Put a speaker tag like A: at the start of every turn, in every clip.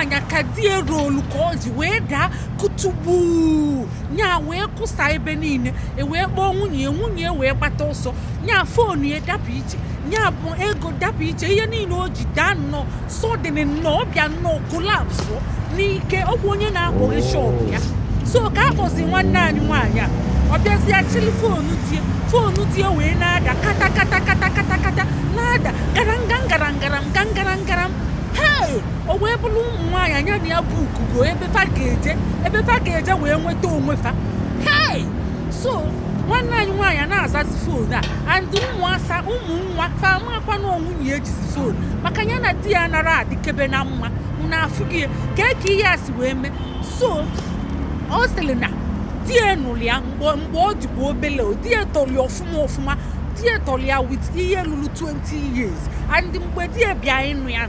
A: Nwaanyị ka di erolu ka ọ ji wee daa kutugbu nya, wee kụsa ebe niile. E wee kpọọ nwunye ya. Nwunye ya wee gbata ọsọ. Nya, phone ya dapụ iche, nya bụ ego dapụ iche, ihe niile o ji daa nnọọ sudden nnọọ. Ọ bịa nnọọ collapse n'ike. Ọ bụ onye na-akpọghe shop ya. So ka a kpọzi nwanne anyị nwaanyị a, ọ bịazie chili phone die, phone die wee na-ada kata kata kata kata kata, na-ada garangam garangaram gangarangaram. Hei, o wee bụrụ ụmụ nwaanyị anya na ya bụ ukugo ebe fa ga-eje, ebe fa ga-eje wee nweta onwe fa. Hei, so nwanne anyị nwaanyị a na-azazi phone a, and ụmụ asa, ụmụ nwa fa amakwa na nwunye ejizi phone, maka ya na di ya nara adịkebe na mma na afụ gị ka eke ihe a si wee mee. So ọ sịrị na di ya nụrụ ya mgbe ọ dịkwa obele. Di ya tọrọ ya ọfụma ọfụma. Di ya tọrọ ya with ihe lụrụ 20 years, and mgbe di ya bịa ịnụ ya,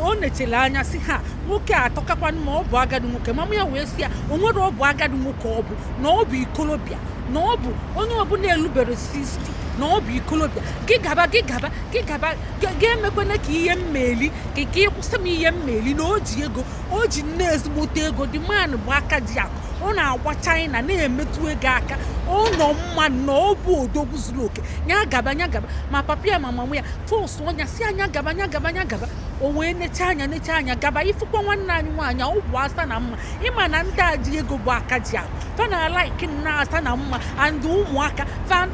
A: o nechere anya si ha nwoke a atọkakwanụ, ma ọ bụ agadi nwoke. Mama ya wee sị ya o nwere, ọ bụ agadi nwoke, ọ bụ na ọ bụ ikolobịa, na ọ bụ onye ọbụla elubere 60, na ọ bụ ikolobịa. Gị gaba, gị gaba, gị gaba, ga-emekwana ka ihe mmeli ka ịkwụsị m ihe mmeli, na o ji ego, o ji nne ezigbote ego. The man bụ aka ji akụ, ọ na-agba China, na-emetụ ego aka, ọ nọ mma, na ọ bụ odogwu zuru oke. Nya gaba, nya gaba. Ma papa ya ma mama ya force ọnya si anya gaba, nya gaba, nya gaba. O wee necha anya, necha anya, gaba. Ifụkwa nwanne anyị nwaanyị, ọ bụ asa na mma. Ịma na ndị a ji ego bụ aka ji akụ, fa na like nna asa na mma and ụmụaka fa.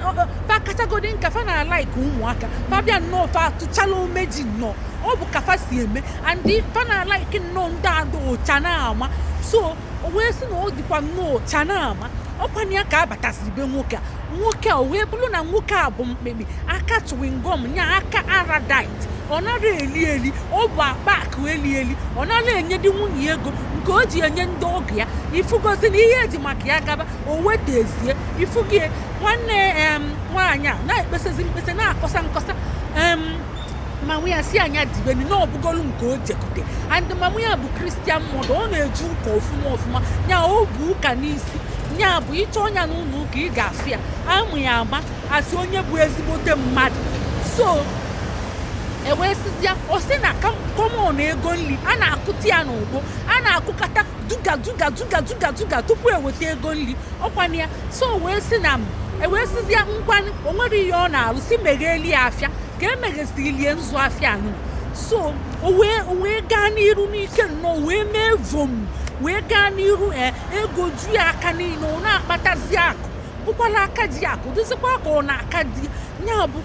A: Fa kachagodi nka, fa na like ụmụaka. Fa bịa nnọọ, fa atụchala omeji nnọọ. Ọ bụ ka fa si eme, and fa na like nnọọ ndị ada ụcha na-ama. So o wee sị na ọ dịkwa nnọọ ụcha na-ama. Ọkwana ya ka abatasịrị be nwoke a. Nwoke a, o wee bụrụ na nwoke a bụ mkpekpe aka chewing gum, nya aka aradite. Ọ nara eli eli, ọ bụ akpa akụ eli eli. Ọ nara enye di nwunye ego nke o ji enye ndị ọgọ ya. Ifugozi na ihe eji maka ya gaba, o wetaezie. Ifugie nwanne em nwaanyị a na-ekpesazi mkpesa, na-akọsa nkọsa. Mama ya si anya dibeni na ọbụgolu nke o jekute, and mama ya bụ Christian mother, ọ na-eje ụka ọfụma ọfụma. Nya, o bụ ụka n'isi. Nya bụ ịchọ ọnya n'ụlọ ụka, ị ga-afụ ya, amụ ya ama asị onye bụ ezigbote mmadụ. So ewee sizia, ọ sị na common ego nri a na-akụta ya n'ụgbọ, a na-akụkata duga duga duga duga duga tupu eweta ego nri ọkwana ya. So wee sị na m ewee sizia ngwanụ, o nwere ihe ọ na-alụ, si megheeli ya afịa ka emeghesilie nzụ afịa anụ. So o wee gaa n'iru n'ike nnọọ, wee mee vom, wee gaa n'iru. Ee, ego ju ya aka niile, ọ na-akpatazi akụ, bụkwala aka ji akụ, dịzikwa ka ọ na-aka di ya. Bụ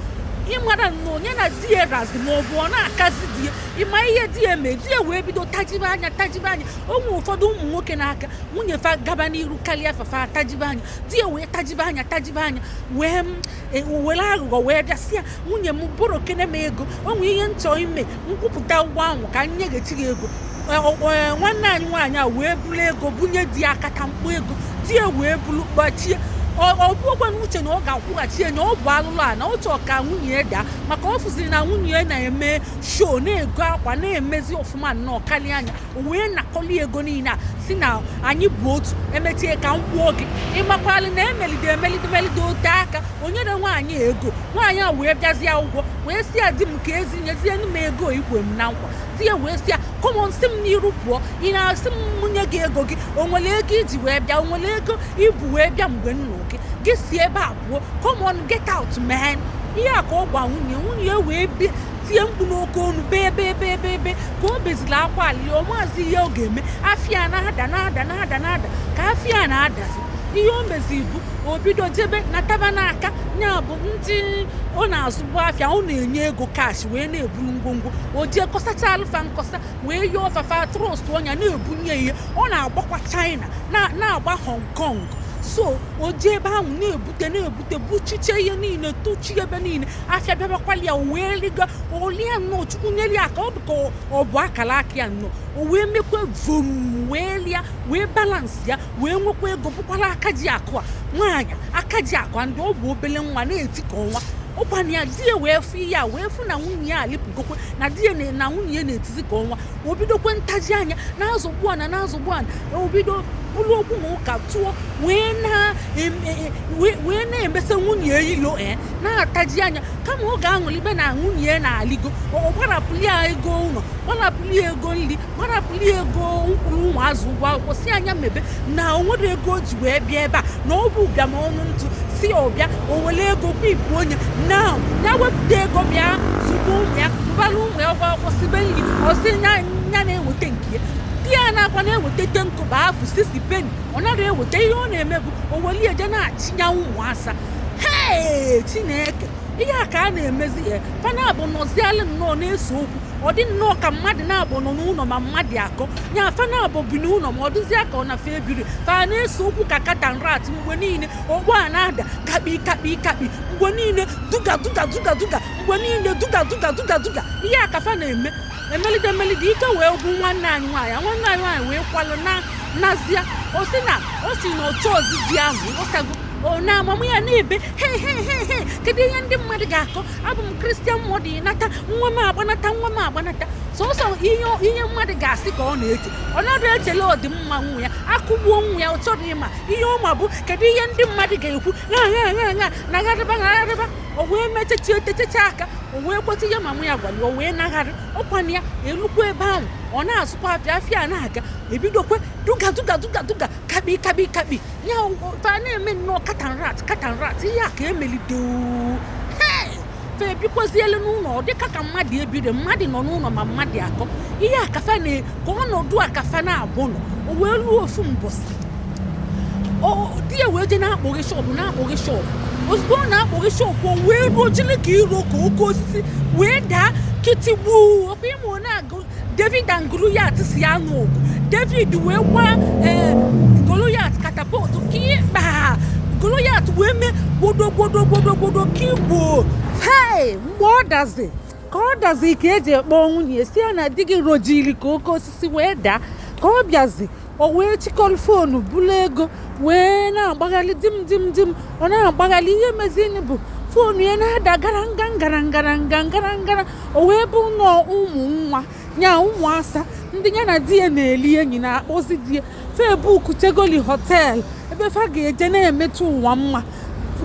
A: ịmara nnọọ onye na di ya razi, ma ọ bụ ọ na-akazi di ya. Ịma ihe di ya mee? Di ya wee bido tajibe anya, tajibe anya. O nwere ụfọdụ ụmụ nwoke n'aka nwunye fa gaba n'iru karịa fafa, tajibe anya. Di ya wee tajibe anya, tajibe anya, wee m were aghụghọ wee bịa sị ya, "Nwunye m, bụrụ kene m ego, o nwere ihe nchọ ime, nkwupụta ụgwọ ahụ ka m nyeghachi gị ego." Nwanne anyị nwaanyị a wee buru ego bunye di ya, akata mkpu ego. Di ya wee buru gbachie. Ọ bụrụkwa n'uche na ọ ga-akwụghachi ya, na ọ bụ alụlụ a na ọ chọọ ka nwunye ya daa, maka ọ fụziri na nwunye ya na-eme show, na-ego akwa, na-emezi ọfụma nnọọ karịa anya. O wee nakọli ego niile a, si na anyị bụ otu, emechie ka m kwụọ gị. Ịmakwalị na emelide emelide melide ote aka, o nyere nwaanyị ego. Nwaanyị a wee bịazie ụgwọ, wee sị ya, "Di m, ka ezi nyezie m ego igwe m na nkwa." Di ya wee sị ya, "Come on, si m n'iru pụọ. Ị na-asị m nye gị ego gị? O nwere ego iji wee bịa? O nwere ego ibu wee bịa mgbe m nụ gị? Gị si ebe a pụọ. Come on, get out, man." Ihe a ka ọ gwa nwunye. Nwunye ya wee bie, tie mkpu n'oke onu, bee bee bee bee bee. Ka o beziri akwa alili, ọ maazị ihe ọ ga-eme. Afịa na-ada, na-ada, na-ada, na-ada. Ka afịa na-adazi, ihe o meziri bụ o bido jebe nataba n'aka ya bụ ndị ọ na-azụbu afịa, ọ na-enye ego cash wee na-eburu ngwongwo. O jee kọsacha alụfa nkọsa, wee yọọ fafa trust ọnya na-ebunye ihe. Ọ na-agbakwa China, na-agba Hong Kong. So o jee ebe ahụ na-ebute, na-ebute, buchiche ihe niile, tụchie ebe niile. Afịa bịabakwali ya, o wee ligo olie nnọọ. Chukwu nyere ya ka ọ bụ ka ọ bụ akara aka ya nnọọ. O wee mekwe vom, wee lia, wee balance ya, wee nwekwa ego, bụkwara aka ji akụ a. Nwaanyị aka ji akụ, ndị ọ bụ obele nwa na-eti ka ọnwa. O Ọkwana ya, di ya wee fụ ihe a, wee fụ na nwunye ya alịpụgokwe, na di ya na nwunye ya na-etizi ka ọnwa. O bidokwe ntaji anya, na-azọgbu ana, na-azọgbu ana. O bido bụrụ okwu na ụka tụọ, wee na-emesa nwunye ya ilo, ee, na-ataji anya. Kama ọ ga-aṅụlibe na nwunye ya na-aligo, ọ gbarapụli ya ego ụlọ, gbarapụli ya ego nri, gbarapụli ya ego nkwụrụ ụmụazụ ụgwọ akwụkwọ, si anya mebe na o nwere ego o ji wee bịa ebe a, na ọ bụ ụbịam ọnụ ntụ si ọbịa. O were ego kwipụ onye na ya wepụta ego bịa zụgbo ụmụ ya, mbara ụmụ ya ụgwọ akwụkwọ, sibe nri. Ọ sị ya ya na-eweta nke ya. Di ya na-akwa na-eweta 10 kobo, afụ sisi penny, ọ nara eweta. Ihe ọ na-eme bụ o weli eje na-achịnya ụmụ asa. Hee, Chineke, ihe a ka a na-emezi ya. Fana bụ nọzialụ nnọọ na-ese okwu. Ọ dị nnọọ ka mmadụ na-abụ nọ n'ụlọ ma mmadụ akọ ya. Fana bụ bi n'ụlọ, ma ọ dịzịa ka ọ na fa ebiri. Fa na-ese okwu ka cat and rat mgbe niile. Ọgbọ a na-ada kakpi kakpi kakpi mgbe niile, duga duga duga duga mgbe niile, duga duga duga duga. Ihe a ka fa na-eme. Emelide emelide, ike wee gwụ nwanne anyị nwaanyị. Nwanne anyị nwaanyị wee kwalụ na nazia. O si na o si na otu ozi di ahụ ịghọtago. O na amamụ ya na-ebe he he he he. Kedu ihe ndị mmadụ ga-akọ? Abụ m Christian mmadụ nata nwa m agbanata, nwa m agbanata. Sọsọ ihe mmadụ ga-asị ka ọ na-eche. Ọ naghị echele ọdịmma nwa ya. Akụgbuo nwa ya, ọ chọrọ ịma. Ihe ọma bụ kedu ihe ndị mmadụ ga-ekwu. Ṅa ṅa ṅa ṅa nagharịba nagharịba. O wee mechechi etechecha aka, o wee kweta ihe mama ya gwara ya, o wee nagharị. Ọkwana ya elukwa ebe ahụ, ọ na-azụkwa afịa. Afịa a na-aga, ebidokwe duga duga duga duga, kabi kabi kabi ya. Fa na-eme nnọọ cat and rat, cat and rat. Ihe a ka emelite o. Hey! Fa ebikwazielu n'ụlọ, ọ dịka ka mmadụ ebiri mmadụ nọ n'ụlọ ma mmadụ akọ. Ihe a kafa na ka ọnọdụ a kafa na-abụ nọ. O wee luo ofu mbọsị, di ya wee jee na-akpọghị shop, na-akpọghị shop. Ozugbo ọ na-akpọghị shop, o wee ruo jiri ka iro ka oke osisi wee daa kitigbu. Ọkwa ịmụ na-agụ David and Goliath si anụ ọgụ. David wee gbaa, ee, Goliath catapult ka ịkpa. Goliath wee mee gbodo gbodo gbodo gbodo ka igbo. Hei, mgbe ọ dazi ka ọ dazi ka eji ekpọ nwunye si ya na di gị rojiri ka oke osisi wee daa. Ka ọ bịazi, o wee chịkọrọ phone, bulu ego, wee na-agbaghalị di m, di m, di m. Ọ na-agbaghalị. Ihe mezini bụ phone ya na-ada gara nga ngara ngara nga ngara ngara. O wee bụ nọọ ụmụ nwa nya, ụmụ asa ndị ya na di ya na-eli enyi na-akpọzi di ya. Facebook chegoli hotel ebe fa ga-eje na-emetụ ụwa mma.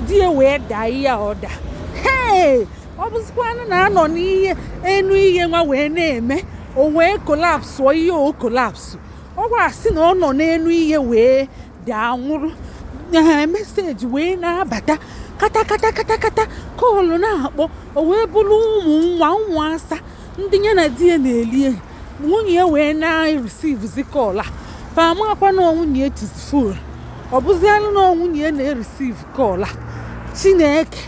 A: Di ya wee daa ihe a ọ daa. Hei, ọ bụzikwanụ na anọ n'ihe enu ihe nwa wee na-eme, o wee collapse. Ihe o collapse, ọ gwa sị na ọ nọ n'enu ihe wee daa nwụrụ. Message wee na-abata kata kata kata kata, call na-akpọ. O wee bụrụ ụmụ nwa, ụmụ asa ndị ya na di ya na-eli enyi. Nwunye ya wee na-ereceivezi call a. Fa amakwa na nwunye ya jizi phone. Ọ bụzialụ na nwunye ya na-ereceive call a. Chineke,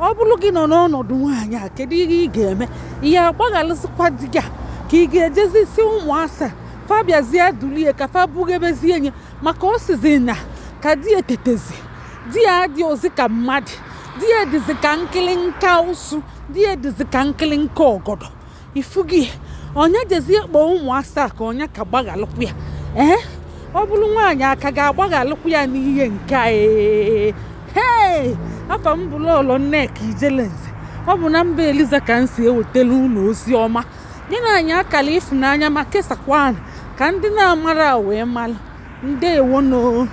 A: ọ bụrụ gị nọ n'ọnọdụ nwaanyị a, kedu ihe ị ga-eme? Ihe agbaghalụzikwa di gị a, ka ị ga-ejezi si ụmụ asa fa bịazie dulie ka fa bugebezie nye? Maka ọ sizi na ka di etetezi, di ya adị ozi ka mmadụ. Di ya dịzi ka nkịlịnka ụsụ, di ya dịzi ka nkịlịnka ọgọdọ. Ifugi ọnya jezie kpọọ ụmụ asaa ka ọnya ka gbaghalụkwu ya. Ee, ọ bụrụ nwaanyị aka ga-agbaghalụkwu ya n'ihe nke a. Ee, hei, afa m bụ Lọlọ Nneka Ijelenze. Ọ bụ na mba Eliza ka m si ewetara unu ozi ọma. Nye na anyị akara ịfụnanya ma kesakwanụ ka ndị na-amara wee malụ. Ndeewono.